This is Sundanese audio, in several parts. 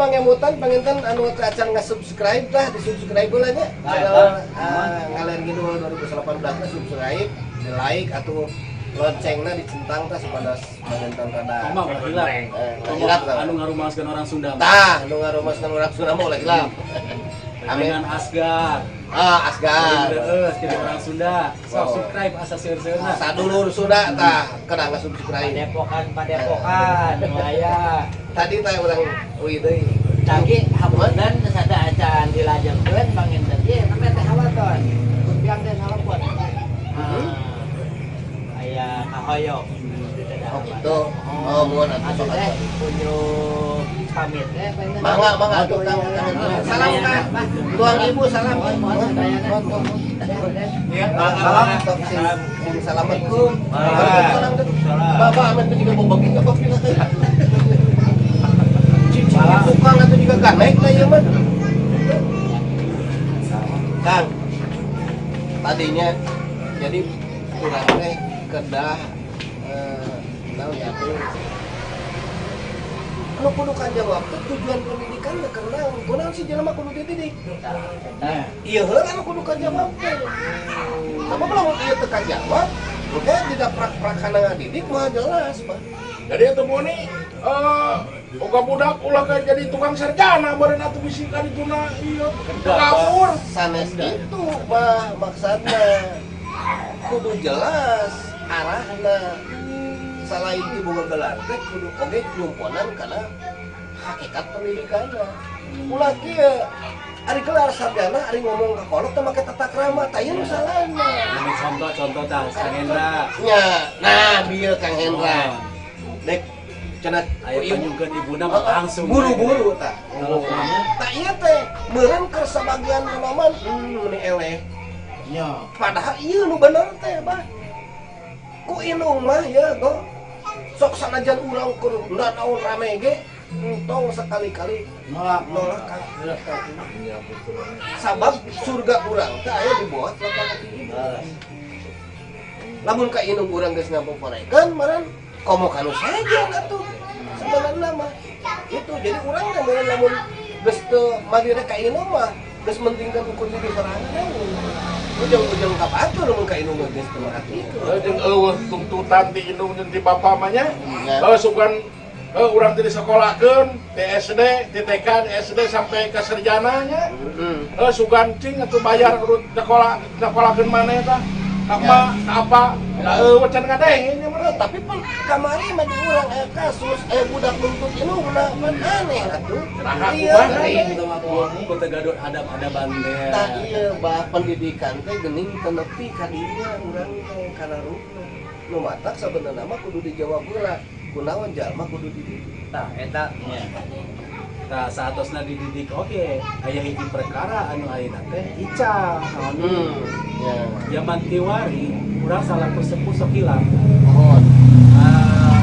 mangemutan panginten anu teu acan nge-subscribe lah, di subscribe heula nya. Nah, Channel eta. Ngaler Ngidul 2018 na subscribe, di like atau loncengna dicentang tah supados panginten rada Mah ulah hilap. Ulah hilap tah. Anu ngarumaskeun orang Sunda mah. Tah, nu ngarumaskeun urang Sunda mah ulah hilap. Amin. Dengan Asgar. Ah, Asgar. Heeh, jadi orang Sunda. Sok Oh. subscribe asa seueur-seueurna. Sadulur Sunda tah, kedah nge-subscribe. Padepokan, padepokan, nu aya. Tadi tah urang euy deui. Tadi hapunten sada acan dilajengkeun panginten ieu namanya teh hawaton. Kumpiang teh nalepon. Ah. Aya kahoyong. Oh gitu. Oh, mohon atuh Atuh sok teh atuh. Kunjuk pamit teh panginten. Mangga, mangga atuh Kang. Salam Kang. Tuang Ibu salam. Mohon, mohon sadayana. Mohon, mohon. Ya, Salam tok sing sing salamet. Bapak amet juga bobok ka kopi. Cicing tukang atau juga ganek lah ieu mah. Kang, tadinya jadi kurang teh kedah naon ya teh anu kudu kajawab teh tujuan pendidikan teh keur naon, kunaon sih jelema kudu dididik? Nah, ieu heula anu kudu kajawab teh. Sabab lamun ieu teu kajawab, engke tidak prak-prakana ngadidik mah jelas, Pak. Jadi itu buni boga budak ulah ka jadi tukang sarjana meureun atuh bisi ka dituna ieu kabur. Sanes itu mah maksudna, kudu jelas arahna. Selain ti boga gelar teh kudu oge nyumponan kana hakikat pendidikanna. Ulah kieu, ari gelar sarjana, ari ngomong ka kolot teh make tata krama, tah ieu nu salahna. Ini contoh-contoh tah Kang Hendra. Nya, nah bieu Kang Hendra dek cenah Aya ku ibu panyungkeun ibuna mah langsung. Buru-buru tah. Teleponnya. Tah, ieu teh meureun keur sabagian nonoman meni eleh. Nya. Padahal ieu nu bener teh, bah, ku indung mah ya go sok sanajan urang keur naon rame ge entong sekali-kali nolak. Nolak ka sabab surga urang teh aya di bawah telapak kaki ibu. Lamun ka indung urang geus ngapoporekeun meureun komo kanu sejen atuh sebenarnya mah itu. Jadi urang teh meureun lamun geus teu mandiri ka indung mah geus mentingkeun ukur diri sorangan, ujung-ujung ka batur mun ka indung mah geus teu merhatikeun. Jeung eueuh tuntutan ti indung jeung ti bapa mah nya. Nya. Heuh, sugan heuh urang teh disekolahkeun ti SD, ti TK, ti SD sampai ke sarjana nya. Heuh, sugan cing atuh bayar urut sekolah sekolahkeun maneh tah. Ka ka apa? Da eueuh can ngadenge nya mah. Oh, tapi pan kamari mah di urang aya kasus aya budak nuntut indungna, pan aneh atuh. Nah, Iya, kumaha? aneh. Ku teu gaduh adab-adaban teh. Tah iya, bah, pendidikan teh geuning teu nepi ka dinya urang teh kana rupna. Nu matak sabenerna mah kudu dijawab heula. Kunaon jalma kudu dididik? Tah eta nya. Nah, saatosna dididik oge, aya hiji perkara anu ayeuna teh ical. Naon? Ya. Zaman kiwari urang salaku sepuh sok hilap. Mohon. Ah,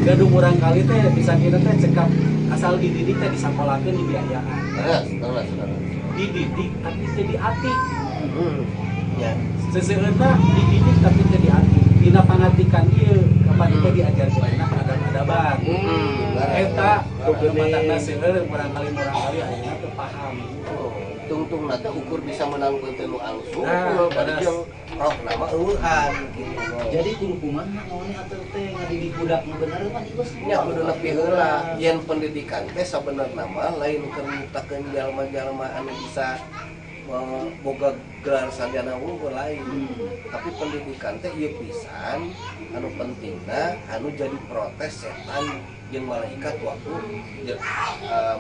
gaduh urang kali teh bisa kira teh cekap asal dididik teh disakolakeun, dibiayaan. Terus, terus, terus. Dididik tapi teu diati. Ya. Seseueurna dididik tapi teu diati. Dina pangartikan ieu kapan teh diajarkeun adab-adaban. Eta anu matakna seueur murangkali-murangkali ayeuna teu paham. Oh, tungtung teh ukur bisa menang teh nu alus. Nah, bari beres. Jeung roh nama eueuhan gitu. Jadi kudu kumaha naonnya atuh teh ngadidik budak nu bener mah geus? Nya kudu nepi heula yen pendidikan teh sabenerna mah lain keur nyiptakeun jalma-jalma anu bisa boga gelar sarjana unggul, lain. Tapi pendidikan teh ieu pisan anu pentingna, anu jadi protes setan jeung malaikat waktu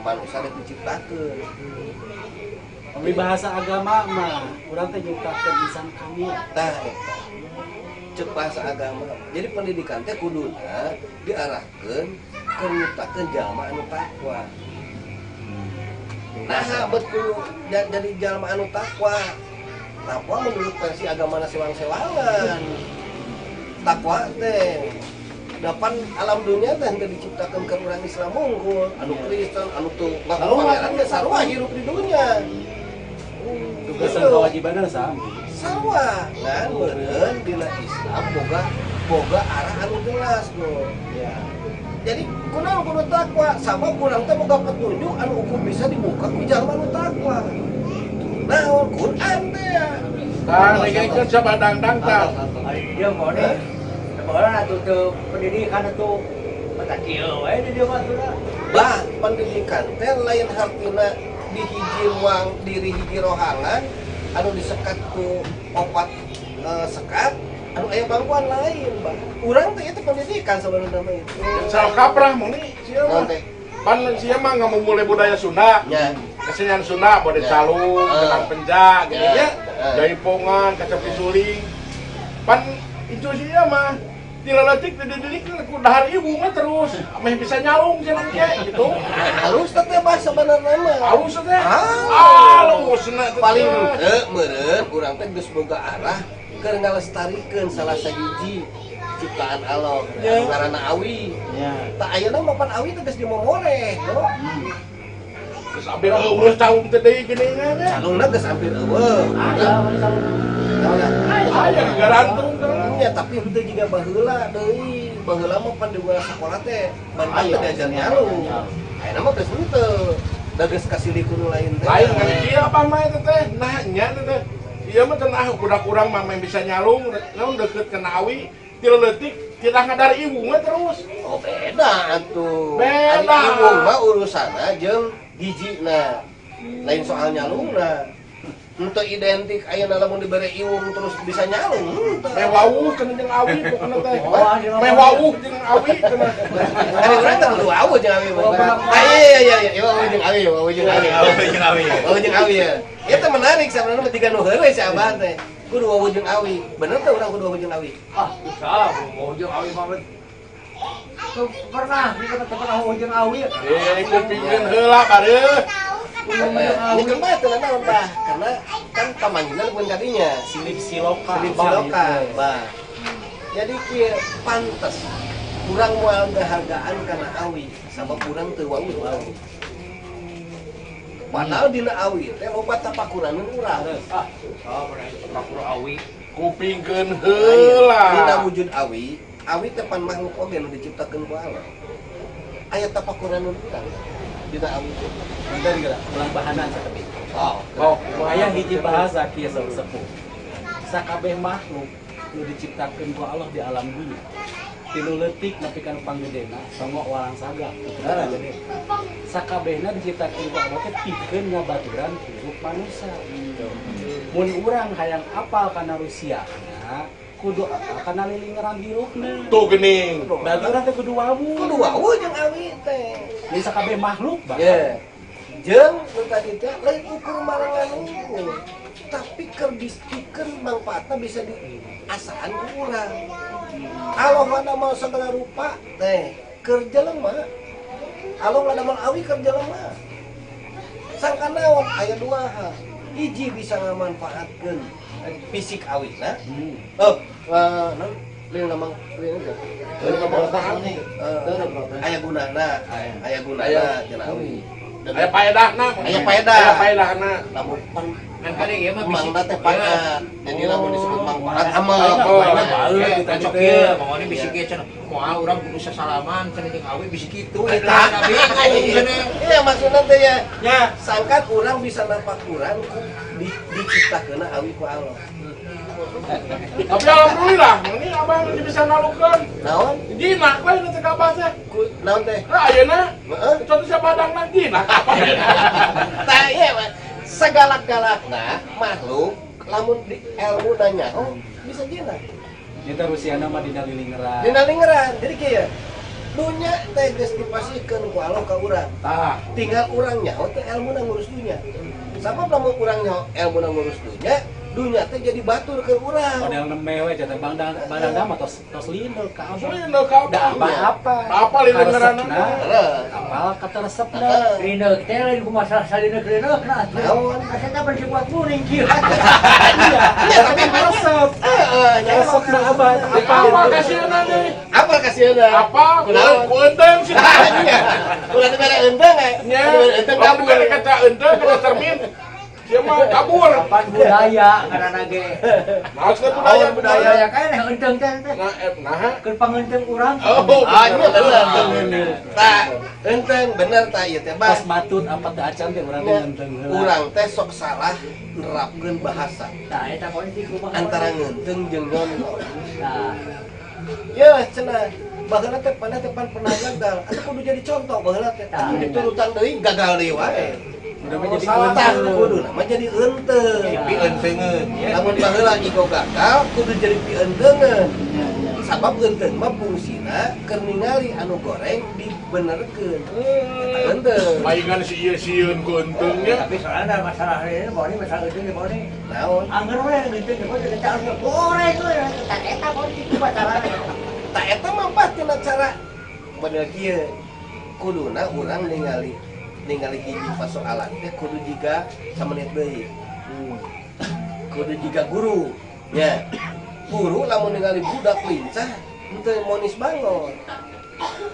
manusia rek diciptakeun. Pami bahasa agama mah urang teh nyiptakeun insan kamil. Tah eta cek bahasa agama. Jadi pendidikan teh kuduna diarahkeun keur nyiptakeun jalma anu takwa. Nah, bet kudu jadi jalma anu takwa. Takwa menurut versi agama sewang-sewangan. Takwa teh dapan alam dunia teh henteu diciptakeun keur urang Islam unggul, anu Kristen, anu teu ngaku pangeran ge sarua hirup di dunia. Tugas dan Gitu. kewajibanna sami. Sarua, ngan meureun dina Islam boga boga arah anu jelas go. Ya. Jadi kunaon kudu takwa? Sabab urang teh boga petunjuk anu ukur bisa dibuka ku jalma nu takwa. Naon Quran teh ya. Tah, dengekeun coba dangdang tah. Ari dia mau nih. Baheula atuh teu pendidikan atuh mata kieu we di dieu mah atuh. Bah, pendidikan teh lain hartina di hiji ruang, diri hiji rohangan anu disekat ku opat sekat anu aya bangkuan lain, bah. Urang teh itu pendidikan sebenarnya mah itu. Salah kaprah mah nih sia Naon mah. teh? Pan sia mah ngamumule budaya Sunda. Nya. Kesenian Sunda, bode calung, kendang penja gitu ya. Jaipongan, kacapi suling. Pan itu sia mah ti leutik dididik ku dahar ibu mah terus ameh bisa nyalung cenah ge gitu. Halus teh bah sebenarnya mah. Halus teh. Halus. Halusna teh. Paling henteu meureun urang teh geus boga arah keur ngalestarikeun salah sahiji ciptaan Allah anu ngaranna awi. Ya. Tah ayeuna mah pan awi teh geus dimomoreh, no? Geus hampir eueuh calung teh deui geuningan nya. Calungna geus hampir eueuh. Ada calung. Aya garantung teh. Ya, tapi henteu jiga baheula deui. Baheula mah pan di sakola teh ban teh diajar nyalung. Ayeuna mah geus henteu. Da geus kasilih ku nu lain teh. Lain kan kieu apa mah eta teh? Nah nya teh teh. Ieu mah cenah budak urang mah bisa nyalung, naon deukeut kana awi, ti leutik tidak ngadar ibu mah terus. Oh beda atuh. Beda. Ari iwung mah urusanna jeung gijina. Lain soal nyalungna. Henteu identik ayeuna lamun dibere iwung terus bisa nyalung. Henteu. Meh wawuh cenah jeung awi pokona teh. Meh wawuh jeung awi cenah. Ari urang teh kudu wawuh jeung awi mah. Ah iya iya iya, wawuh jeung awi, wawuh jeung awi. Wawuh jeung awi. Wawuh jeung awi ya. Ieu teh menarik sabenerna mah tiga nu heureuy si Abah teh. Kudu wawuh jeung awi. Bener teh urang kudu wawuh jeung awi? Ah, salah wawuh jeung awi mah. Pernah, ini pernah wawuh jeung awi. Eh, kupingkeun heula bareuh. Ini kan mah teu naon bah, karena kan kamanggihna pun kadinya Silip siloka. Silip siloka, bah. Jadi kieu pantes kurang moal ngahargaan kana awi sabab urang teu wawuh awi. Padahal dina awi teh loba tapakuraneun urang. Ah, oh pernah tapakur awi. Kupingkeun heula. Dina wujud awi, awi teh pan makhluk oge nu diciptakeun ku Allah. Aya tapakuraneun urang dina awi teh. Bentar geura, ulang bahanan sakedik. Oh, Oh, Aya hiji bahasa kieu sok sepuh. Sakabeh makhluk nu diciptakeun ku Allah di alam dunya. Tilu leutik nepi ka nu panggedena, songo walang saga. Gede. Sakabehna diciptakeun ku Allah teh pikeun ngabaturan hirup manusia. Mun urang hayang apal kana Rusia, kudu apal kana lilingeran hirupna. Tuh geuning. Baturan teh kudu wawuh. Kudu wawuh jeung awi teh. Jadi sakabeh makhluk bah. Ya. Jeung nu tadi teh lain ukur marangan unggul. Tapi keur dipikeun mangfaatna bisa diasaan ku urang. Allah ngadamel segala rupa teh keur jelema. Allah ngadamel awi keur jelema. Sangka naon aya dua hal. Hiji bisa ngamanfaatkeun fisik awina. Oh, naon lain lamang lain teh. Aya gunana, aya gunana cenah awi. Aya paedahna. Aya paedah. Aya paedahna. Lamun pan Kan kali ieu mah bisi mangna teh paedah. Jadi lamun disebut manfaat amal. Cocok ieu, mangone bisi kieu cenah. Moal urang kudu sasalaman cenah jeung awi bisi kitu eta bingung cenah. Iya maksudna teh ya. Ya, sangkan urang bisa napakuran ku diciptakeunna awi ku Allah. Tapi alhamdulillah, ini abang bisa nalukeun. Naon? Jinak we nu teh ka abah teh. Ku naon teh? Nah, ayeuna Heeh. contoh siapa badangna jinak apa? Tah ieu mah sagalak-galakna makhluk lamun di ilmu nanya, oh bisa jinak. Kita Rusiana mah dina lilingeran. Dina lingeran. Jadi kieu. Dunya teh geus dipasihkeun ku Allah ka urang. Tah, Tinggal urang nyaho teh ilmuna ngurus dunya. Sabab lamun urang nyaho ilmuna ngurus dunya, dunya teh jadi batur ke urang. Model neme we jatuh bang dang bang dang mah tos tos lindel ka abah. lindel ka Da abah. apa-apa. Apa linderanna? Karesepna, Heeh. apal kata resepna. Heeh. Lineuk teh lain ku masalah salineuk lineuk nah. Naon? Kaseta bersih buat kuring kieu. Iya, Ya, tapi resep. Heeh, nyaho. Resepna abah Apa apa? kasieuna deui? Apa kasieuna? Apa? Kunaon? Ku eundeng sih. Iya. Ulah teh bere eundeng eh. Nya, Ulah bere eundeng lamun kabur. bere kaca eundeng kaca cermin. Sia mah kabur. Kapan budaya ngaranna ge. Naon cenah budaya budaya. Budaya kan eunteng teh teh. Nah, nah. Keur pangeunteung urang. Oh, Ah, iya bener. bener. Tah, enteng bener tah ieu teh, Pas Bang. matut apa teu acan teh urang teh ngenteng heula. Urang teh sok salah nerapkeun bahasa Tah eta politik kumaha. antara ngenteng jeung nyontoh. Tah. Ya, cenah. Baheula teh panah teh pan pernah gagal. Atuh kudu jadi contoh baheula teh. Tah. Atuh diturutan deui gagal deui wae. Udah mah jadi Tah ngenteng. kudu mah jadi eunteng. Pieunteugeun ya. Lamun baheula igo gagal kudu jadi pieunteugeun. Sabab eunteng mah fungsina keur ningali anu goreng dibenerkeun. Eta eunteng. Palingan si ieu sieun ku euntengnya. Tapi soalnya masalah ini, boni masalah itu boni. Naon? Angger we ngeunteng boni kita harus goreng we eta eta politik masalahna. Tah eta mah tina cara bener kieu. Kuduna urang ningali ningali hiji pasoalan teh kudu jiga samenit deui. Kudu jiga guru. Nya. Guru lamun ningali budak lincah henteu monis bangun.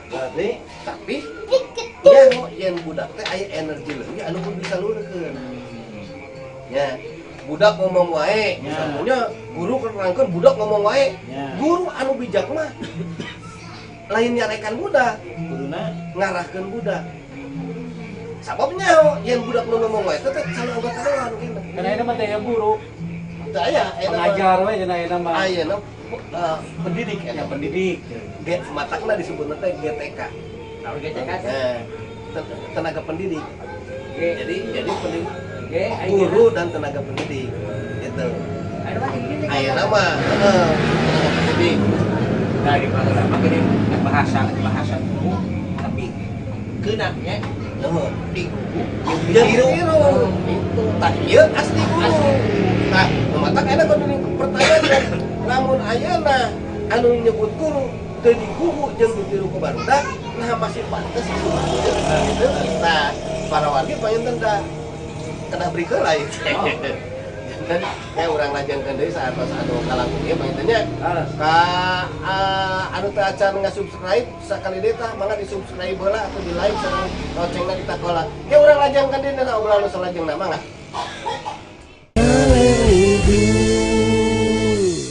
Berarti Tapi nya yen budak teh aya energi leuwih anu kudu disalurkeun. Nya. Budak ngomong wae, misalnya guru nerangkeun budak ngomong wae. Guru anu bijak mah lain nyarekan budak, kuduna ngarahkeun budak. Sababnya yen budak nu ngomong wae teh calon anggota dewan kena. Karena ayeuna mah teh aya guru, Teu aya ayeuna mah. pengajar we cenah ayeuna mah. Ayeuna pendidik Ya eta. pendidik. G, matakna disebutna teh GTK. Tahu GTK teh. Nah, tenaga pendidik. G Jadi pendidik G guru dan tenaga pendidik gitu. Ayeuna mah gini Ayeuna mah heeh, tenaga pendidik. dari baheula mah gini bahasa bahasa guru tapi keuna nya Nuhun. di Jeung ditiru. Itu tah ieu asli guru. Tah, matak ayeuna kudu pertanyaan lamun ayeuna anu nyebut guru teu digugu jeung ditiru ku barudak, nah masih pantes itu gitu. Tah, para wargi panginten da kena beri heula ieu. Dan kayak urang lajengkeun deui saatos anu kalangkung ieu panginten nya. Ka anu teu acan nga-subscribe sakali deui tah mangga di-subscribe heula atau di-like sareng loncengna ditakola. Ke urang lajengkeun deui dina obrolan nu salajengna mangga.